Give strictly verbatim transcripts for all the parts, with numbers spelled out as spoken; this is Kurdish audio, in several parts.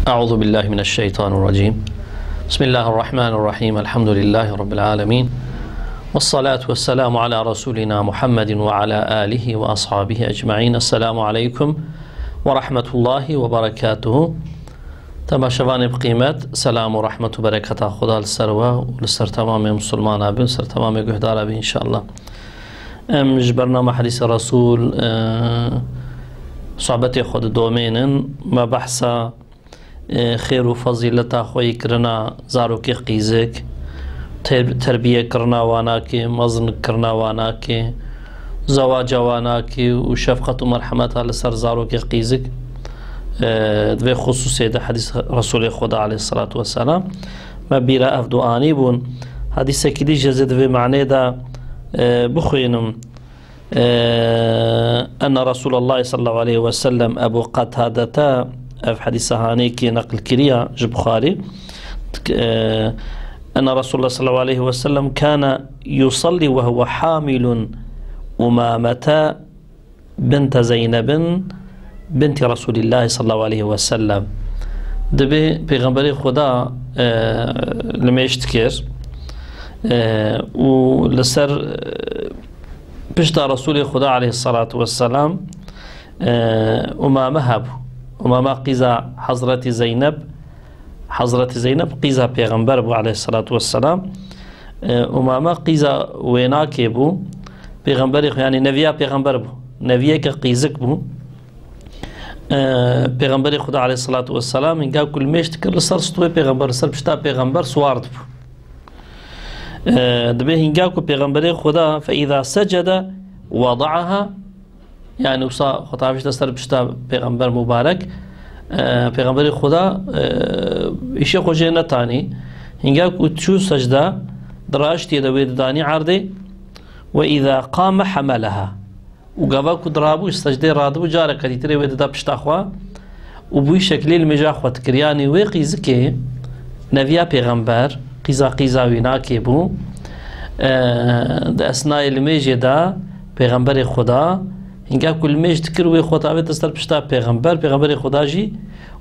أعوذ بالله من الشيطان الرجيم. بسم الله الرحمن الرحيم. الحمد لله رب العالمين. والصلاة والسلام على رسولنا محمد وعلى آله وأصحابه أجمعين. السلام عليكم ورحمة الله وبركاته. Temaşevanê bi qîmet, selam û rehmet û bereketa Xuda li ser we û li ser temamê misilmana bin, li ser temamê guhdara bin înşallah. Em ji bernama Hedîsê Resûl, e, sohbetê xwe didomênin. Me behsa e, xêr û fezîleta xweyî kirina zarokê qîzik, ter-, terbiyekirina wanakê, mezinkirina wanakê, zewaca wanakê û şefqet û merhemeta li ser zarokê qîzik, e, di vê xusûsê de hedîs Resûlê Xweda aleyhisselatu vesselam me bîra ev du anîbûn. Hedîsekî dî jê zê di vê manê de, e, bixwînim. Ee, enne Resulallah sallallahu aleyhi ve sellem, Ebu Qatadete, ev hedîsa hanê ki neqil kiriya ji Buxarî. Ee, enne Resulallah sallallahu aleyhi ve sellem kana yusalli ve huve hamilun Umamete binte Zeynebin binti Resulillah sallallahu aleyhi ve sellem. Dibê Pêxemberê Xuda, e, limêj dikir, e, û li ser, e, pişta Resulê Xuda aleyhissalatu vesselam, e, Umame hebû. Umame qîza Hazretî Zeyneb, Hazretî Zeyneb qîza Pêxember bû aleyhissalatu vesselam. E, Umame qîza wênakê bû. Pêxemberê xwe, yanî neviya Pêxember bû. Neviyeke qîzik bû. E, Pêxemberê Xuda aleyhissalatu vesselam hinga ku limêj dikir li ser stûyê Pêxember, li ser pişta Pêxember siwar dibû. E, dibê hinga ku Pêxemberê Xuda fe îza secede weda'aha, yanî wisa xwe tavîşte ser pişta Pêxember mubarek, e, Pêxemberê Xuda, e, îşê xwe jê netanî. Hinga ku çû secda, diraştiyê de wê didanî erdê, ve îza qame hemeleha. Û gava ku dirabû, ji secdê radibû, careke dîtirê wê dida pişta xwe û bi wî şeklî limêja xwe dikir. Yanî wê qîzikê neviya Pêxember, qîza qîza wînakê bû. E, di esnayê limêjê de Pêxemberê Xuda, hinga ku limêj dikir, wê xwe tavête ser pişta Pêxember, Pêxemberê Xuda jî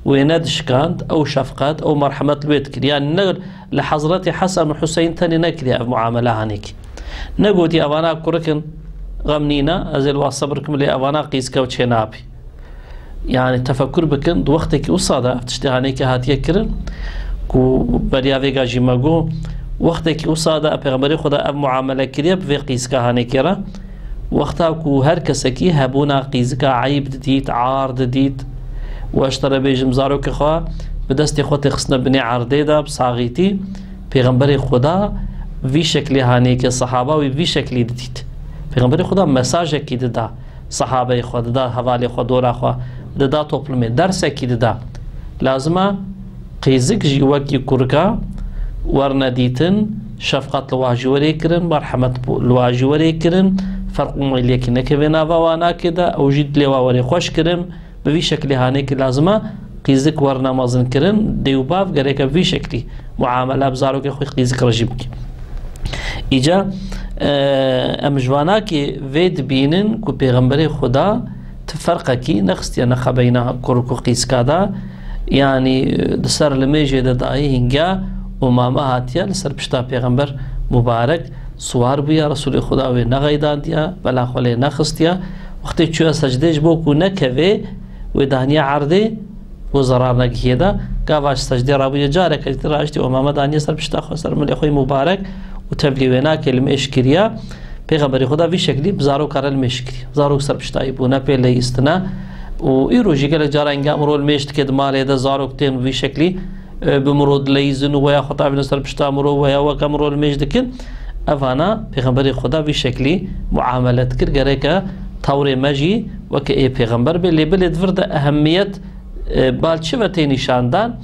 wê nedişkand, ew şefqet, ew merhemet li wê dikir. Yanî ne li Hezretî Hesen û Huseyn tenê nekiriye ev muamele hanêkî. Negotî, evana kurik in, xem nîne, ez ê li wan sebir kim, lê evana qîzke ew çênabî. Yanî tefekur bikin, di wextekî wisa de ev tiştê hanêkî hatiye kirin, ku beriya vêga jî me got, wextekî wisa de Pêxemberê Xuda ev muamele kiriye bi vê qîzka hanêkê re. Wexta ku her kesekî hebûna qîzika eyb didît, ar didît, û ez ji te re bêjim, zarokê xwe bi destê xwe têxistine binê erdê de, bi saxîtî, Pêxemberê Xuda vî şeklî hanêkê, sehaba wî vî şeklî didît. Pêxemberê Xuda mesajekî dida sehabeyê xwe, dida hevalê xwe, dora xwe, dida toplumê, dersekî dida. Lazim e qîzik jî wekî kurika werne dîtin, şefqet li wa jî werê kirin, merhemet li wa jî werê kirin, ferq û meyliyekî nekeve nava wanakê de, ew jî dilê wa werê xweş kirin. Bi vî şeklê hanêkî lazim e qîzik werne mezinkirin, dê û bav gereke vî şeklî muamele bi zarokê xwe qîzik re jî bike. Îca, e, em ji vanakê vê dibînin ku Pêxemberê Xuda ti ferqekî nexistiye nexe beyna kurik û qîzika de, yanî, e, di ser limêjê de dayê hînga Umame hatiye li ser pişta Pêxember mubarek siwar bûye, Resûlê Xuda wê nexeydandiye, bela xwe lê nexistiye. Wextê çûye secdê, ji bo ku nekevê, wê daniye erdê, bo zerar negihiyê de. Gava ji secdê rabûye, careke dîtir raştî Umame daniye ser pişta xwe, ser milê xwe yî mubarek û tevlî wênakê limêj kiriye. Pêxemberê Xuda vî şeklî bi zaroka re limêj kiriye. Zarok ser pişta wî bûne, pê leyîstine. Û îro jî gelek cara hînga mirov limêj dike di malê de, zarok tên vî şeklî, e, bi mirov dileyîzin û weya xwe tavînin ser pişta mirov, weya weke mirov limêj dikin. Evana Pêxemberê Xuda vî şeklî muamele dikir. Gereke tewrê me jî weke ê Pêxember bê. Lê belê di vir de ehemmiyet, e, bal çi ve tê nîşandan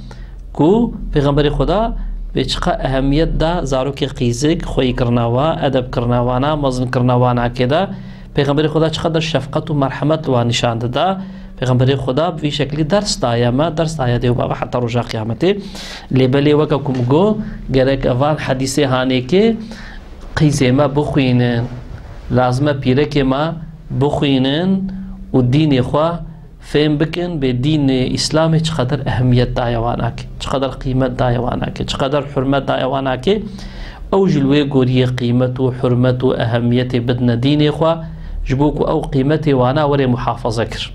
ku Pêxemberê Xuda bê çiqa ehemmiyet da zarokê qîzik, xweyîkirina wa, edebkirina wana, mezinkirina wanakê de. Pêxemberê Xuda çiqader şefqet û merhemet li wan nîşan dida. Pêxemberê Xuda bi vî şeklî ders daye me, ders daye dê û bava heta roja qiyametê. Lê belê weke ku min got, gerek evan hedîsê hanêkê qîzê me bixwînin. Lazim e pîrekê me bixwînin û dînê xwe fêm bikin bê dînê Îslamê çiqeder ehemiyet daye wanakê, çiqeder qîmet daye wanakê, çiqeder hurmet daye wanakê. Ew jî li wê goriyê qîmet û hurmet û ehemiyetê bidine dînê xwe, ji bo ku ew qîmetê wana were muhafaza kir.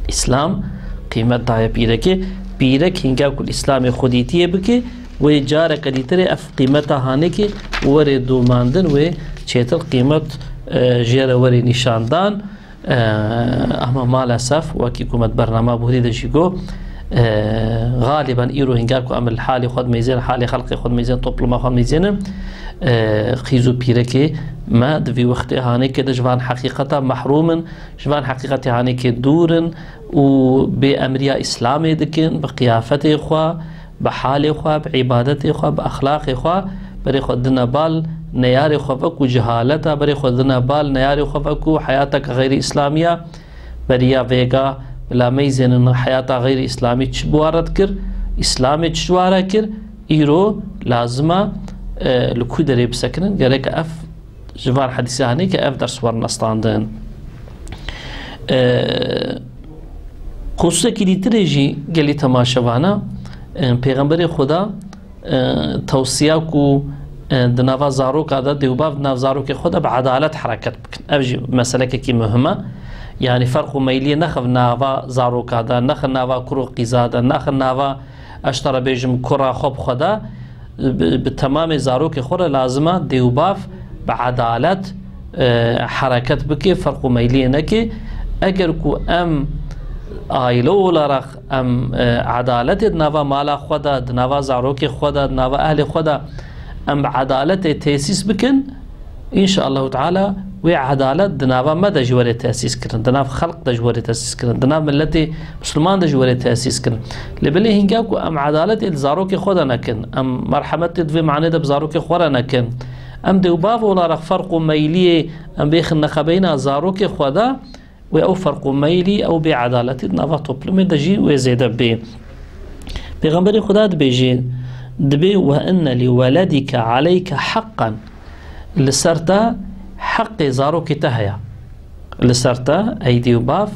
Îslam qîmet daye pîrekê. Pîrek hînga ku li Îslamê xwe dîtiyê bike, wê careke dîtirê ev qîmeta hanekê were domandin, wê çêtir qîmet, e, jê re were nîşandan. E, ama maalesef, wekî ku me di bernama borî de jî got, e, galiben îro hînga ku em li halê xwe dimeyzên, halê xelkê xwe dimeyzên, topluma xwe dimeyzênin, e, qîz û pîrekê me di vî wextê hanekê de ji van heqîqeta mehrûm in, ji van heqîqetê hanekê dûr in û bê emriya Îslamê dikin, bi qiyafetê xwe, bi halê xwe, bi îbadetê xwe, bi exlaqê xwe, berê xwe dine bal neyarê xwe veku cehaleta, berê xwe dine bal neyarê xwe veku heyateke xeyrî îslamiya. Beriya vêga bila meyzênin heyata xeyrî îslamî çi bi wan re dikir, îslamê çi ji wan re kir, îro lazim e, e, li ku derê bisekinin, gerek ev ji van hedîsê hanê ke ev ders werin astandin. E, Xususekî dîtirê jî gelî temaşevana, e, Pêxemberê Xuda, e, tewsiya ku, e, di nava zaroka de, dê û bav di nav zarokê xwe de bi edalet hereket bikin. Ev jî meselekekî muhim e. Yanî ferq û meyliyê nexe nava zaroka de, nexe nava kur û qîza de, nexe nava, ez ji te re bêjim, kura xwe bi xwe de, bi, bi temamê zarokê xwe re lazim e dê û bav bi edalet, e, hereket bike, ferq û meyliyê neke. Eger ku em aile olarak em, e, edaletê di nava mala xwe de, di nava zarokê xwe de, di nava ehlê xwe de em bi edaletê tesîs bikin, înşaallahu teala wê edalet di nava me de jî were tesîs kirin, di nav xelq de jî were tesîs kirin, di nav miletê Misliman de jî were tesîs kirin. Lê belê hînga ku em edaletê li zarokê xwe de nekin, em merhemetê di vê manê de bi zarokê xwe re nekin, em dê û bav olarak ferq û meyliyê em bêxin neqebeyna zarokê xwe de, wê ew ferq û meylî, ew bêedaletî di nava toplumê de jî wê zêde bê. Pêxemberê Xuda dibêje, dibê: "Ve inne li weledike aleyke haqqan." Li ser te heqê zarokê te heye. Li ser te, ey dê û bav,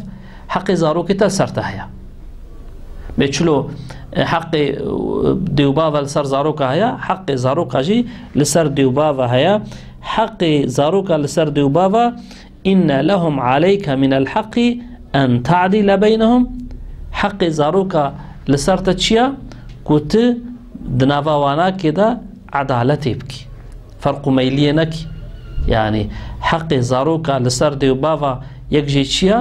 heqê zarokê te li ser te heye. Bê çilo, e, heqê, e, dê û bava li ser zaroka heye, heqê zaroka jî li ser dê û bava heye. Heqê zaroka li ser dê û bava, "Inne lehum aleyke minel haqqi en ta'dile beynehum." Heqê zaroka li ser te çi ye? Ku tu di nava wanakê de edaletê bikî. Ferq û meyliyê nekî. Yanî heqê zaroka li ser dê û bava yek jê çi ye?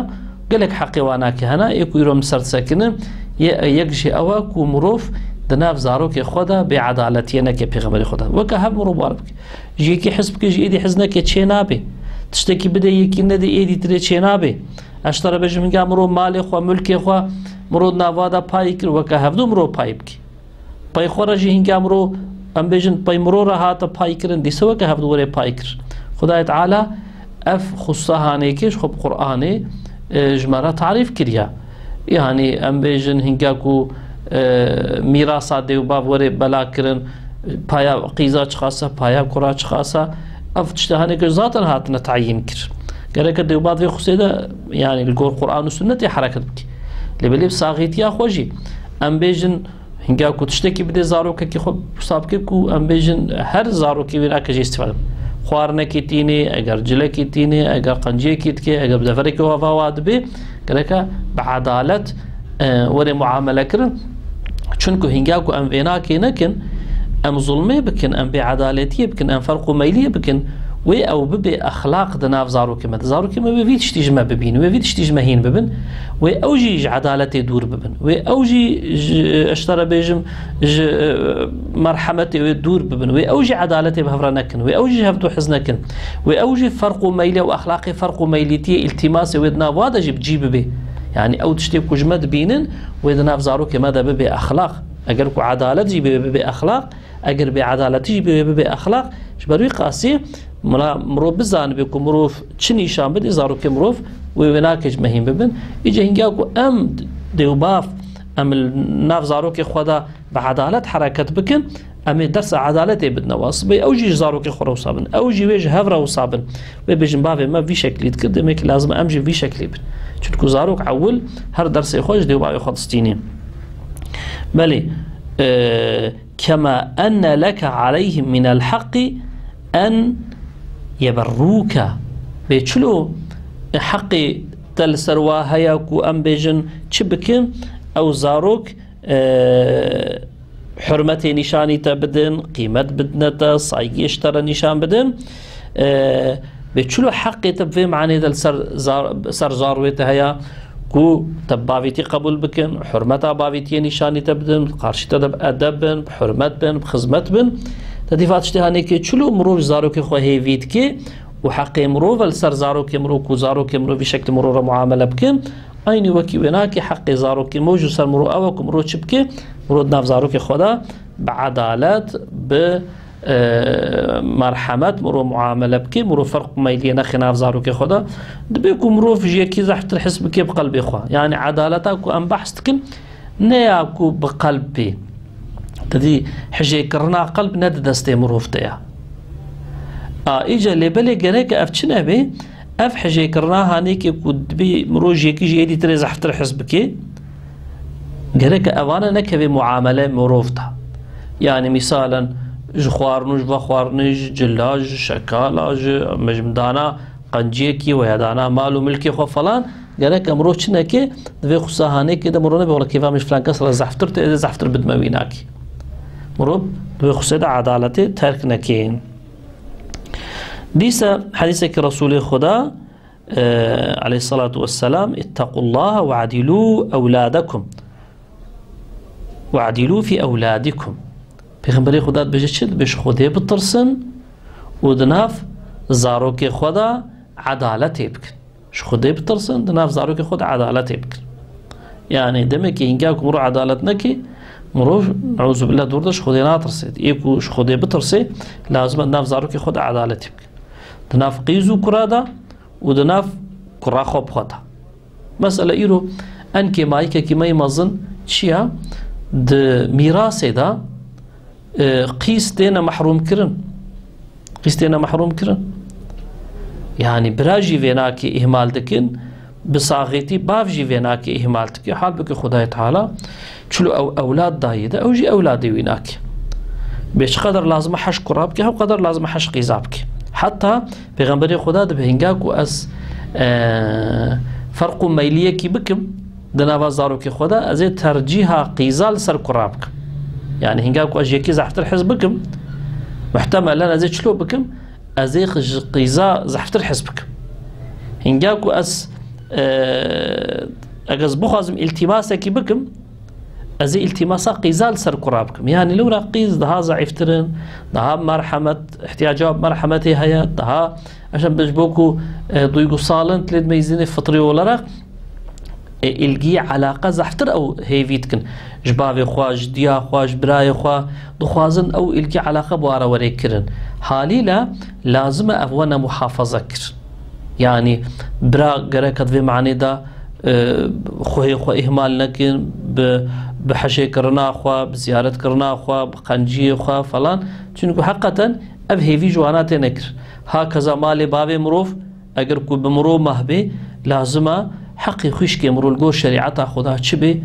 Gelek heqê wanakê hene, ê ku îro min ser disekine, ye-, yek jê ew e ku mirov di nav zarokê xwe de bêedaletiyê neke pêxemberê xwe de. Weke hev mirov bar bike. Ji yekî hez bike, ji êdî hez neke, çê nabe. Tiştekî bide yekî, nede êdî tirê, çê nabe. Ez ji te re bêjim, hinga mirov malê xwe, mulkê xwe, mirov di nava de payî kir, weke hevdu mirov payî bike. Pey xwe re jî hinga mirov, em bêjin, pey mirov re hate payî kirin, dîse weke hevdu were payî kir. Xwedayê Teala ev xusa hanekê ji xwe bi Qur'anê, e, ji me re tarîf kiriye. Yanî em bêjin hinga ku, e, mîrasa dê û bav were bela kirin, paya qîza çiqas e, paya kura çiqas e, ev tiştê hanekê zaten hatine tayîn kir. Gereke dê û bav vê xusê de, yanî li gor Qur'an û Sunnetê hereket bike. Lê belê bi saxîtiya xwe jî em bêjin, hinga ku tiştekî bidê zarokekî xwe, wisa bike ku em bêjin her zarokê wê nake jê îstîfade. Xwarinekî tînê, eger cilekî tînê, eger qenciyekî dike, eger bi deverekî ava wa dibê, gereke bi edalet, e, were muamele kirin. Çunku hinga ku em vê nakê nekin, em zulmê bikin, em bêedaletiyê bikin, em ferq û meyliyê bikin, wê ew bibe exlaq di nav zarokê me de. Zarokê me wê vî tiştî ji me bibînin, wê vî tiştî ji me hîn bibin, wê ew jî ji edaletê dûr bibin, wê ew jî ji, ez ji te re bêjim, ji, e, merhemetê wê dûr bibin, wê ew jî edaletê bi hev re nekin, wê ew jî hevdu hez nekin, wê ew jî ferq û meylê û exlaqê ferq û meylîtiyê, îltîmasê wê di nav wa de jî bi cî bibe. Yanî ew tiştê ku ji me dibînin, wê di nav zarokê me de bibe exlaq. Eger ku edalet jî bibe, bibe exlaq, eger bêedaletî jî bibe, bibe exlaq, ji ber wî qasî mira-, mirov bizanibe ku mirov çi nîşan bide, zarokê mirov wê wê nake ji me hîn bibin. Îca hinga ku em dê û bav, em li nav zarokê xwe de bi edalet hereket bikin, Em ê dersa edaletê bidine wan. Sibê ew jî ji zarokê xwe re wisa bin. Ew jî wê ji hev re wisa bin. Wê bêjin, bavê me vî şeklî dikir, demek ki lazim e em jî vî şeklî bin. Çunku zarok ewil her dersê xwe ji dê û bavê xwe distînî. Belê, e, kema enne leke aleyhim minel haqqi en yeberrûke. Bê çilo, e, heqê te li ser wa heye ku em bêjin çi bikin, ew zarok, e, hurmetê nîşanî te bidin, qîmet bidine te, saygiyê ji te re nîşan bidin. E, bê çilo heqê te bi vê manê de li ser zar-, ser zarwê te heye ku te bavîtî qebûl bikin, hurmeta bavîtiyê nîşanî te bidin, qarşî te de bi edeb bin, bi hurmet bin, bi xizmet bin. Te dîfa tiştê hanê ke çilo mirov ji zarokê xwe hêvî dike û heqê mirov e li ser zarokê mirov ku zarokê mirov vî şeklî mirov re muamele bikin. Eynî wekî wê nake heqê zarokê mirov ji ser mirov ew e ku mirov çi bike? Mirov di nav zarokê xwe de bi edalet, bi, e, merhemet mirov muamele bike, mirov ferq û meyliyê nexê nav zarokê xwe de. Dibê ku mirov ji yekî zehftir his bike bi qelbê xwe. Yanî edaleta ku em behs dikin, ne ya ku bi qelb bê. Te dî hijêkirina qelb ne di destê mirov de ya. A, îca lê belê gerek ev çi nebe? Ev hijêkirina hanêkê ku dibê mirov ji yekî ji êdî tirê zehftir his bike, gerek evane nekeve muamele mirov de. Yanî mîsalen ji xwarin û ji vexwarinê, ji cila, ji şekala, ji mijimdana qenciyekî veya dana mal û milkê xwe falan, gerek mirov çi neke, di vê xusa hanêkê de mirov nebe, wela kêfa min ji filan kes re zehftir tê, ez ê zehftir bidime wî nake. Mirov di vê xusê de edaletê terk neke. Dîsa hedîsekî Resûlê Xuda, e, aleyhissalatu vesselam, "İttaqullaha ve adilu evladakum. Ve adilu fi evladikum." Pêxemberê Xuda dibêje çi? Dibê ji Xwedê bitirsin û di nav zarokê xwe de edaletê bikin. Ji Xwedê bitirsin, di nav zarokê xwe de edaletê bikin. Yanî demek ki hînga ku mirov edalet neke, mirov, neuzubillah, dûr de ji Xwedê natirse. Yê ku ji Xwedê bitirse, lazim e di nav zarokê xwe de edaletê bikin. Di nav qîz û kura de û di nav kura xwe bi xwe de. Mesela îro en kêmayîkekî me yê mezin çi ya? Di mîrasê de, e, qîz têne mehrûm kirin. Qîz têne mehrûm kirin. Yanî bira jî vê nake îhmal dikin, bi saxêtî bav jî vê nake îhmal dike. Halbukî Xwedayê Teala çilo ew ewlad dayî de, ew jî ewladê wî nake. Bê çi qeder lazim e heşt kura bike, hew qeder lazim e heşt qîza bike. Heta Pêxemberê Xuda dibe hînga ku ez, e, ferq û meyliyekî bikim di nava zarokê xwe de, ez ê tercîha qîza li ser kura bikim. Yanî hînga ku ez ji yekî zehftir hez bikim, muhtemelen ez ê çilo bikim, ez ê ji qîza zehftir hez bikim. Hînga ku ez, e, eger ez bixwazim îltîmasekî bikim, ez ê îltîmasa qîza li ser kura bikim. Yanî lewra qîz daha zeîftir in, daha merhemet, ihtiyaca merhemetê heye, daha, eşem ji bo ku, e, duygusal in, lê di meyzînê fitrî olarak, e, ilgi, elaqe zehftir ew hêvî dikin. Ji bavê xwe, ji diya xwe, ji birayê xwe dixwazin ew ilgi, elaqe bi wan re were kirin. Halîle lazim e ev wene muhafaza kirin. Yanî bira gerek di vê manê de, e, xwehê xwe îhmal nekin, bi, bi hejêkirina xwe, bi ziyaretkirina xwe, bi qenciyê xwe falan. Çunku heqeten ev hêvî ji wana têne kir. Hakeza malê bavê mirov, eger ku bi mirov meh bê, lazim e heqê xwişkê mirov li gor şerîeta Xuda çi bê,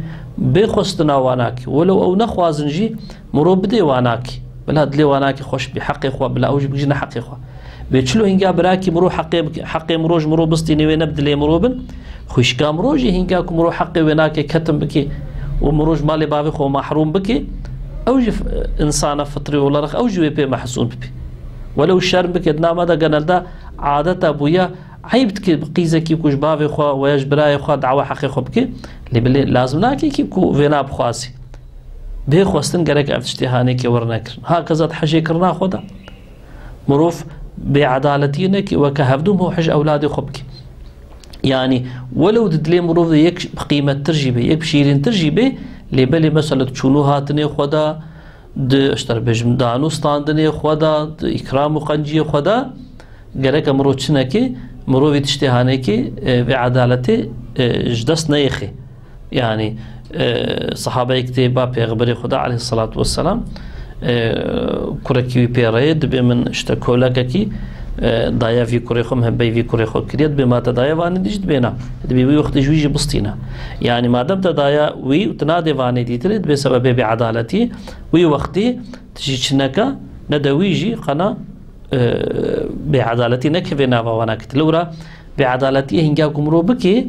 bê xwestina wanakê. Welew ew nexwazin jî, mirov bidê wanakê. Bila dilê wanakê xweş bê, heqê xwe, bila ew jî bigihîjine heqê xwe. Bê çilo hînga birakî mirov heqê bike, heqê mirov ji mirov bistînê wê ne bi dilê mirov bin, xwişka mirov jî hînga ku mirov heqê wê nake ketim bike û mirov ji malê bavê xwe mehrûm bike, ew jî f-, insana fitrî olarak ew jî wê pê mehzûn bibe. Welew şerm bike, di nav me de genelde adeta bûye, eyb dike bi qîzekî ku ji bavê xwe veya ji birayê xwe dawa heqê xwe bike, lê bilê lazim nake kî ku vêna bixwaze. Bê xwestin gerek ev tiştê hanêkê were nekirin. Hakeza di hejêkirina xwe de. Mirov bêedaletiyê neke, weke hevdû mirov hij ewladê xwe bike. Yanî, welew di dilê mirov de yek qîmettir jî be, yek şîrîntir jî be, lê belê mesela di çûn û hatinê xwe de, di, işte, bêjim, dan û standinê xwe de, di îkram û qenciyê xwe de, gereke mirov çi neke, mirovî tiştê hanekê, e, vê edaletê, e, ji dest neyêxê. Yanî, e, sahabeyek tê ba Pêxemberê Xuda aleyhissalatu vesselam, e, kurekî wî pê re ye, dibê min işte kolekekî, e, daye vî kurê xwe, min hevbeyî vî kurê xwe kiriye, dibê ma te daye vanê dî jî dibê na. Dibê wî wextê ji wî jî bistîne. Yanî madem te daye wî û tu nadê vanê dîtirê, dibê sebebê bêedaletî, wî wextî tu jî çi neke, ne de wî jî qena, e, bêedaletî nekeve nava wana kî. Lewra bêedaletiyê hingya ku mirov bikê,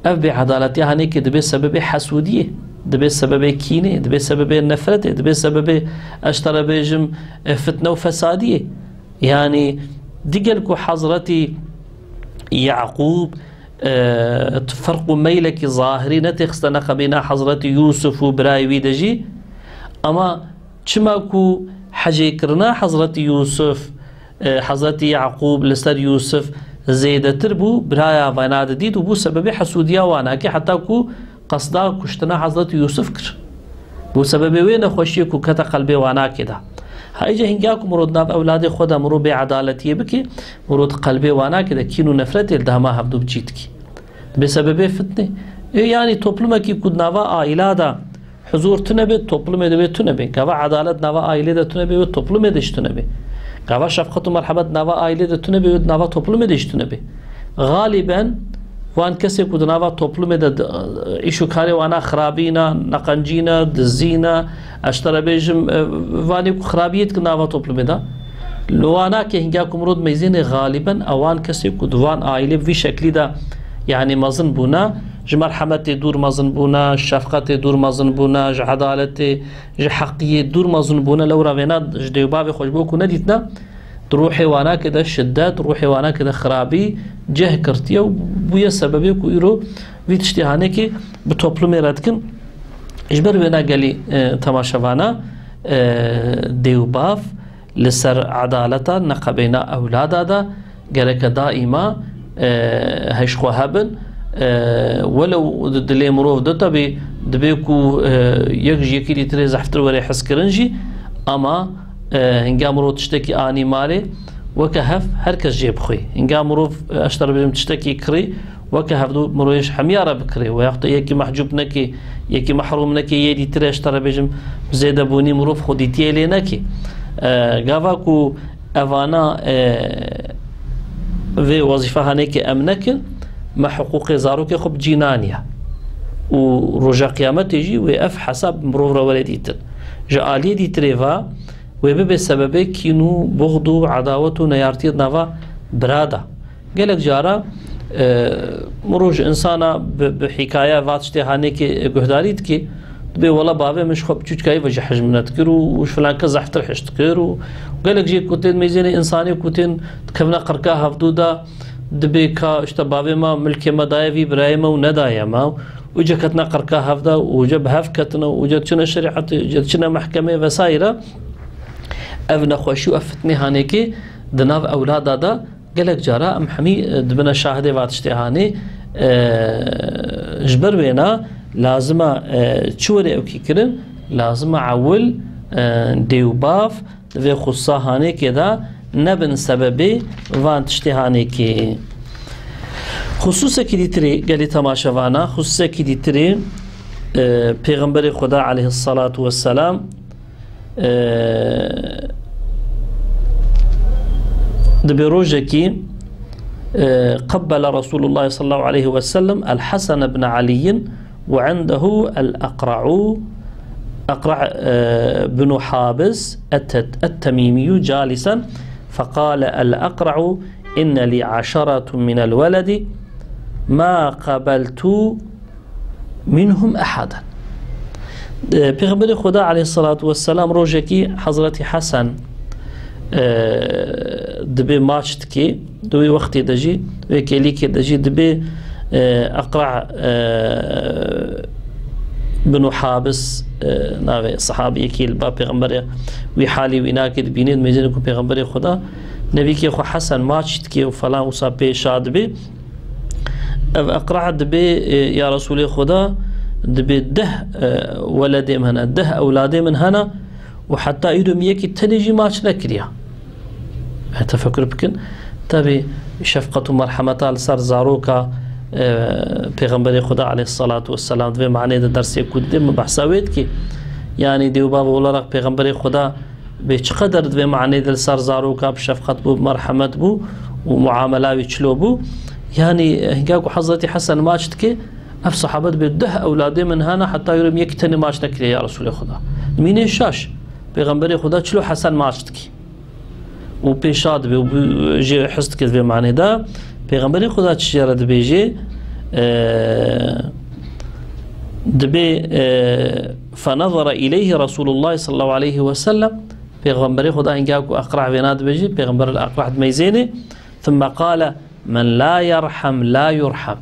ev bêedaletiya hanê kî dibê sebebê hesûdiyê, dibê sebebê kînê, dibê sebebê nefretê, dibê sebebê ez te re bêjim, e, fitne û fesadiyê. Yanî digel ku Hezretî Yaqûb, e, ferq û meylekî zahirî netêxiste neqebîna Hezretî Yûsuf û birayê wî de jî, ama çima ku hecêkirina Hezretî Yûsuf, e, Hezretî Yaqûb li ser Yûsif zêdetir bû, biraya vana didît û bû sebebê hesûdiya wana kî, heta ku qesda kuştina Hezretî Yûsif kir. Bû sebebê wê nexweşiyê ku kete qelbê wana kê de. Ha, îca hingya ku mirov di nav ewladê xwe de mirov bêedaletiyê bike, mirov di qelbê wana kê de kîn û nefretê li dema hevdû bi cî dikî. Dibê sebebê fitnê. Ê, yanî toplumekî ku di nava aîla de huzûr tune be, toplumê divê tune be. Gava edalet nava aîlê de tune be, wê toplumê de jî tune be. Gava şefqet û merhemet nava aîlê de tune be, wê nava toplumê de jî tune be. Xalîben wan kesê ku di nava toplumê de, de, îş û karê wana xirabî ne, neqencî ne, dizî ne, ez ji te re bêjim, e, vanê ku xirabiyê dikin nava toplumê de. Li wana ke hingya ku mirov dimeyzêne, xalîben ewan kesê ku di van aîlê bi vî şeklî de, yanî mezin bûne, ji merhemetê dûr mezin bûne, ji şefqetê dûr mezin bûne, ji edaletê, ji heqiyê dûr mezin bûne, lewra vêna ji dê û bavê xwe ji bo ku nedîtine, di ruhê wana ke de şiddet, ruhê wana ke de xirabî ceh girtiye û bûye sebebê ku îro vî tiştê hanê kî bi toplumê re dikin. Ji ber wêna gelî, e, temaşevana, e, dê û bav li ser edaleta neqebeyna ewlada de gereke daîma, e, hej xwe hebin. E, welew di dilê mirov de tabi dibe ku, e, yek ji yekî dîtirê zehftir were hezkirin jî, ama, e, hinga mirov tiştekî anî malê, weke hev her kes jê bixwî. Hinga mirov, e, ez ji te re bêjim tiştekî kirî, weke hevdû mirov ji hemiya re bikirê. Û yaxud yekî mehcûb nekê, yekî mehrûm nekê, yê dîtirê ez ji te re bêjim, zêdebûnî mirov xwedîtiyê lê nekê. E, gava ku evana, e, vê wezîfe hanê ke em nekin, me hiqûqê zarokê xwe bi cî naniye. Û roja qiyametê jî wê ev hesab mirov re were dîtin. Ji aliyê dîtirê ve wê bibe sebebê kîn û buxd û edawet û neyartiyê di nava bira de. Gelek cara, e, mirov ji insana bi, bi hîkaye va tiştê hanê ke guhdarî dike, dibê wela bavê min ji xwe bi çûçikayî ve jî hej min nedikir û, û ji filan kes zehftir hej dikir û gelek jê ku tên meyzênê insanê ku tên dikevine qirka hevdû de, dibê ka işte bavê me milkê me daye vî birayê me û nedaye me û ca ketine qirka hev de û ca bi hev ketine û ca diçine şerîetê, ca diçine mehkemê vesaire. Ev nexweşî û ev fitnê hanê ke di nav ewlada de gelek cara em hemî, e, dibine şahidê va tiştê hanê. E, ji ber wêna lazim e, e, çi were ewkî kirin? Lazim e ewil, e, dê û bav di vê xusa hanêkê de nebin sebebê van tiştê hanêkê. Xususekî dîtirê gelî temaşevana, xususekî dîtirê, e, Pêxemberê Xuda aleyhissalatu vesselam, e, dibê rojekî, e, قبل رسول الله صلى الله عليه وسلم الحسن بن علي وعنده الأقرع، أقرع، e, بن حابس الت-، التميمي جالسا، فقال الأقرع: إن لي عشرة من الولد ما قبلت منهم أحدا. E, Pêxemberê Xuda aleyhissalatu vesselam rojekî Hezretî Hesen, e, dibê maç dikê, di wê wextê de jî, wê kêlîkê de jî dibê, e, Eqra, e, bin Habis, e, navê sehabiyekî li ba Pêxemberê wî halî wî nakê dibînê, dimêzêne ku Pêxemberê Xuda nevîkê xwe Hesen maç dikê û falan wisa pê şa dibê. Ev Eqra dibê, e, ya Resûlê Xuda, dibê deh, e, weledê min hene, deh ewladê min hene û heta îro min yekî tenê jî maç nekiriya. E, tefekur bikin. Tabi şefqet û merhemeta li ser zaroka, e, Pêxemberê Xuda aleyhissalatu vesselam, di vê manê de dersê ku didê min behsa wê dikê. Yanî dê û bav olarak Pêxemberê Xuda Bê çi qeder di vê manê de li ser zaroka bi şefqet bû, bi merhemet bû û muamela wî çilo bû. Yanî hinga ku Hezretî Hesen maç dike, ev sahabe dibê deh ewladê min hene, heta yûrim yek tenê maç nekiriye ya Resulê Xuda. Dimînê şaş. Pêxemberê Xuda çilo Hesen maç dike. Û pêşa dibe û bi-, jê his dike di vê manê de. Pêxemberê Xuda çi jê re dibêje? E, dibê, e, فنظر إليه رسول الله صلى الله عليه وسلم. Pêxemberê Xuda hinga ku Aqra vêna dibêje, Pêxember li Aqra dimeyzêne. ثم قال: من لا يرحم لا يرحم.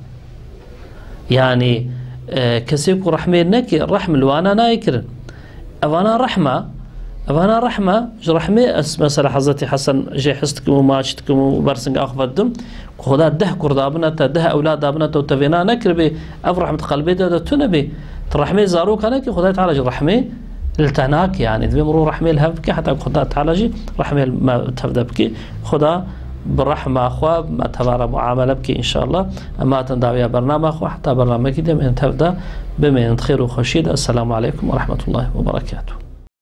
Yanî, e, kesê ku rehmê neke, rehm li wana nayê kirin. Evana rehma, evana rehma, ji rehmê ez mesela Hezretî Hesen jê his dikim û maç dikim û bersinga xwe vedim. Ku Xuda deh kur dabine te, deh ewlad dabine te û te vêna nekiribê, ev rehm di qelbê te de tune bê. Tu rehmê zaroka nekî, Xudayê Teala jî rehmê li te nake, yanî divê mirov rehmê li hev bike, heta ku Xuda Teala jî rehmê li me tev de bike. Xuda bi rehma xwe me tevara muamele bike înşallah. Em hatin dawiya bernama xwe, heta bernamekî de em ên tev de bimênin di xêr û xweşiyê de. Esselamu aleykum ve rahmetullahi ve berekatuhu.